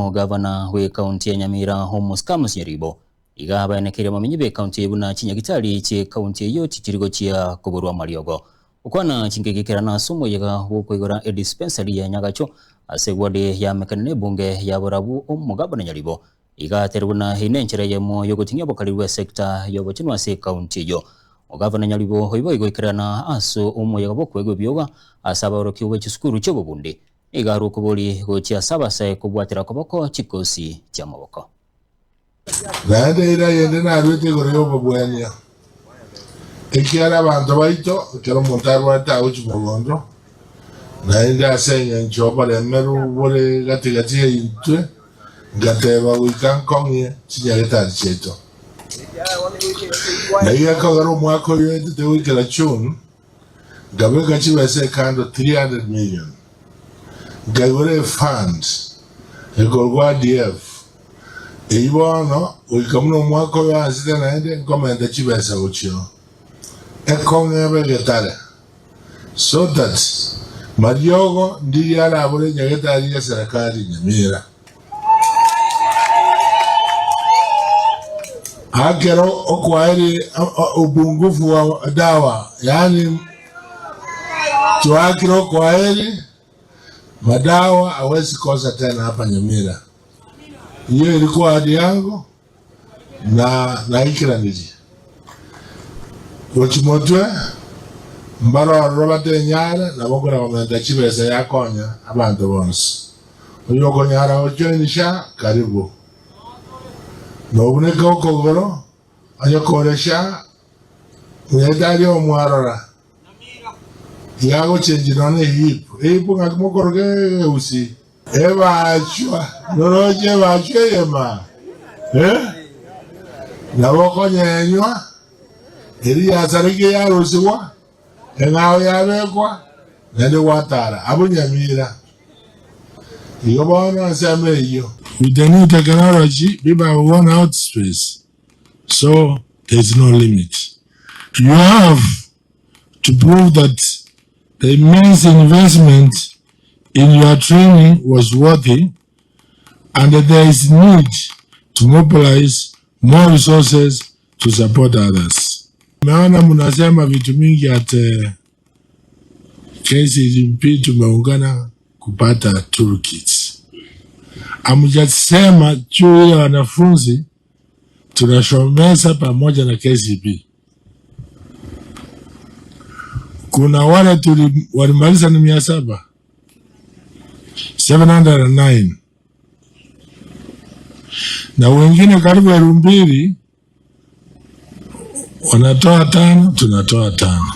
Omogavana bw'ekaunti ya Nyamira Omosika Musinyaribo iga abaenekeire abamenyi b'ekaunti eye buna chinyagitari chi'ekaunti eyio tichiri gochia koborwa amariogo. Gokwana chingaki ekerana ase omoyega bw'okoigora edispensary ya Nyagacho ase eward ya Mekane na ebunge ya Borabu Omogavana Nyaribo iga atere buna eye nenchera eyemo yogoting'ia obokari bw'esector y'obochenu ase ekaunti eyio. Omogavana Nyaribo oiboigo goikerana ase omoyega bw'okoegwa ebioga ase abaorokigwa be chisukuru chi'obobundi Nigo arue okobori gochia ase abasae kobwatera koboko chikosi chi'amaboko. Naende eira eyende naruete igoro y'obobwania, ekiagera abanto baito, ekero omonto arwarete agochia mogondo, naende ase engencho oboremeru bore gati-gati yaitwe, ngateba goika nkong'ie chinyagetari chiaito. Na igo ekogera omwaka oyo oetete goikera June, Nkabeka chibesa ekando 300 million, nkaigora efund ekorokwa ADF, eyio bono goika buna omwaka oyo oansete naende nkomenta chibesa gochio ekong'e ebe egetare so that mariogo ndiria arabore enyagetari ya serikali Nyamira. Ekero okwaeri upungufu wa dawa, yaani twakire okwaeri madawa hawezi kosa tena hapa Nyamira. Hiyo ilikuwa ahadi yangu na naikeranirie. Gochia motwe mbare ororo batenyare nabo nkona komenta chibesa yakonya abanto bonsi. Oyokonyara gojoin SHA karibu. Nobuneke okogoro onye kore SHA nyagetari omwarora iga agochengi nonya ehip ehip ng'aki mokoroka egeusi ebachwa noroche ebachwa eyema eh nabo okonyenywa eri yasarekia yarusigwa Eng'ao yabekwa, naende gwatara abwo nyamira. Igo bono ensemo eyio. With the new technology people have gone out space so there is no limit. You have to prove that the immense investment in your training was worthy and there is need to mobilize more resources to support others. Naona mnasema vitu mingi at KCGP tumeungana kupata toolkits. Amjasema juu ya wanafunzi tunashomesa pamoja na KCB. Kuna wale tuli, walimaliza ni 700 709 na wengine karibu 2000 wanatoa tano, tunatoa tano.